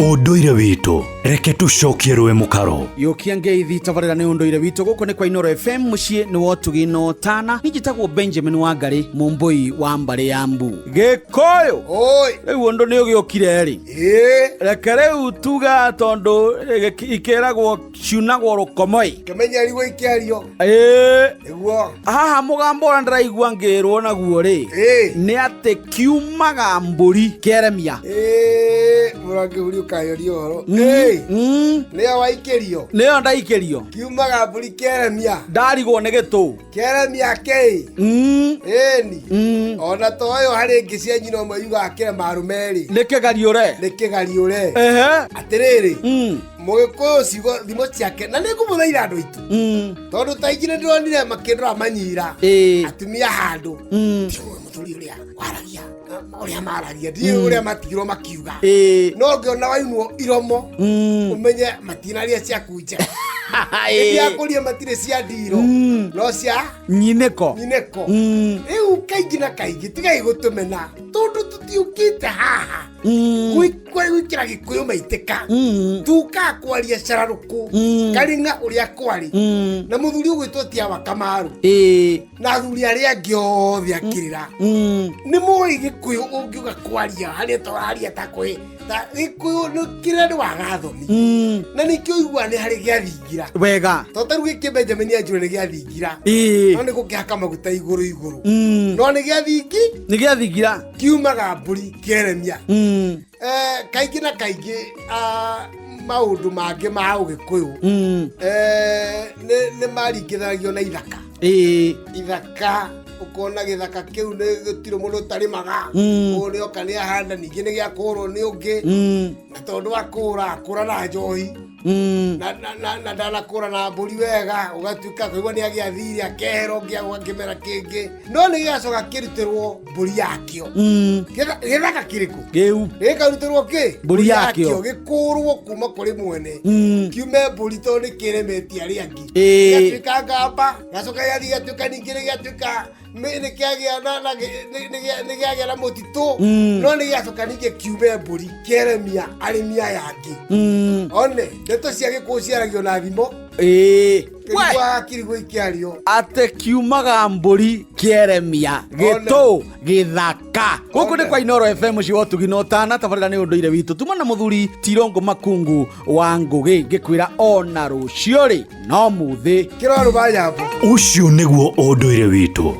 Ũndũire witũ, reke tũcokie rũĩ mũkaro. Yũkia ngeithi tabarĩra nĩ ũndũire witũ gũkũ nĩ kwa Inoro FM mũciĩ nĩ wotugi no tana niĩ njĩtagwo Benjamin Wangari mũmbũi wa mbarĩ ya mbu Gĩkũyũ. Oi. Rĩu ũndũ nĩ ũgĩũkire rĩ, Ĩĩ. reke rĩu tuga tondũ ikĩragwo ciunagwo rũkomoi. Kĩmenya rigwo ikĩario. Ĩĩ. Nĩguo. Haha mũgambo ũrĩa ndĩraigua ngĩrwo naguo rĩ, Ĩĩ. nĩ atĩ kiumaga mbũri kĩeremia. Ĩĩ, mũrangĩhuri ũkayoria ũhoro. Ĩĩ. Nĩyo waikĩrio. Nĩyo ndaikĩrio. Kiumaga mbũri kĩeremia. Ndarigwo nĩ gĩtũ. Kĩeremia kĩ. Ĩni. Ona to ĩyo harĩ ĩngĩ cia nyina ũmwe yugaga kĩrema arũme erĩ. Nĩ kĩgariũre. Nĩ kĩgariũre. Ehe. Atĩrĩrĩ. Mũgĩkũyũ ciugo thimo ciake na nĩ ngũmũthaitha andũ aitũ. Tondũ ta ingĩ nĩ ndĩronire makĩndora manyira. Ĩĩ. Atumia handũ. Ndiũĩ mũthuri ũrĩa waragia ũrĩa maragia ndiũĩ ũrĩa matigirwo makiuga. Ĩĩ. No ngĩona wainwo iromo ũmenye matinaria ciaku njega. Ĩndĩ matirĩ cia ndiro no cia Nyinĩko. Nyinĩko. Rĩu kaingĩ na kaingĩ tigai gũtũmena tondũ tũtiũkĩte haha gwĩkĩra Gĩkũyũ maitĩka. Tukaga kwaria cararũkũ karing'a ũrĩa kwarĩ na mũthuri ũgwĩtwo Tiawa Kamaru na athuri arĩa angĩ othe akĩrĩra. Nĩ moĩ Gĩkũyũ ũngiuga kwaria harĩa tũraria ta kwĩ ta Gĩkũyũ nĩ kĩrĩa nĩ wagathoni na nĩkĩo igua nĩ harĩ gĩathingira. Wega. To ta rĩu gĩkĩ Benjamin Anjũre nĩ gĩathingira. No nĩ gũkĩhaka maguta igũrũ igũrũ. No nĩ gĩathingi. Nĩ gĩathingira. Kiumaga mbũri kĩeremia. Kaingĩ na kaingĩ maũndũ mangĩ ma Ũgĩkũyũ nĩ maringithanagio na ithaka. Ithaka ũkona gĩthaka kĩu nĩ gũtirĩ mũndũ ũtarĩmaga. Ũyũ nĩ oka nĩ ahanda, ningĩ nĩ gĩakũrwo nĩ ũngĩ. Na tondũ akũra akũra na njohi. Na ndanakũra na mbũri wega, ũgatuĩka kũigua nĩ agĩa thirĩ akehera ũngĩ agwa kĩmera kĩngĩ. No nĩ gĩgacoka kĩrutĩrwo mbũri yakĩo. Gĩthaka kĩrĩkũ? Kĩu. Gĩkarutĩrwo kĩ? Mbũri yakĩo. Gĩkũrwo kuma kũrĩ mwene. Kiume mbũri tondũ nĩ kĩremetie arĩa angĩ. Gĩatuĩka ngamba, gĩgacoka gĩgathiĩ gĩgatuĩka ningĩ nĩ gĩatuĩka nĩ kĩagĩa na na nĩ kĩagĩa na mũtitũ. No nĩ gĩgacoka ningĩ kiume mbũri kĩeremia arĩmi aya angĩ. One ndeto cia Gĩkũyũ ciaragio na thimo. Kĩrigwo kirigwo ikĩario. Atĩ kiumaga mbũri kĩeremia gĩtũ gĩthaka. Gũkũ nĩ kwa Inoro FM mũciĩ wa ũtugi na ũtana tabarĩra nĩ ũndũire witũ. Tuma na mũthuri Tirongo Makungu wa Ngũgĩ ngĩkwĩra ona rũciũ rĩ no muthĩ. Kĩrorũ ba nyambo. Ũcio nĩguo ũndũire witũ.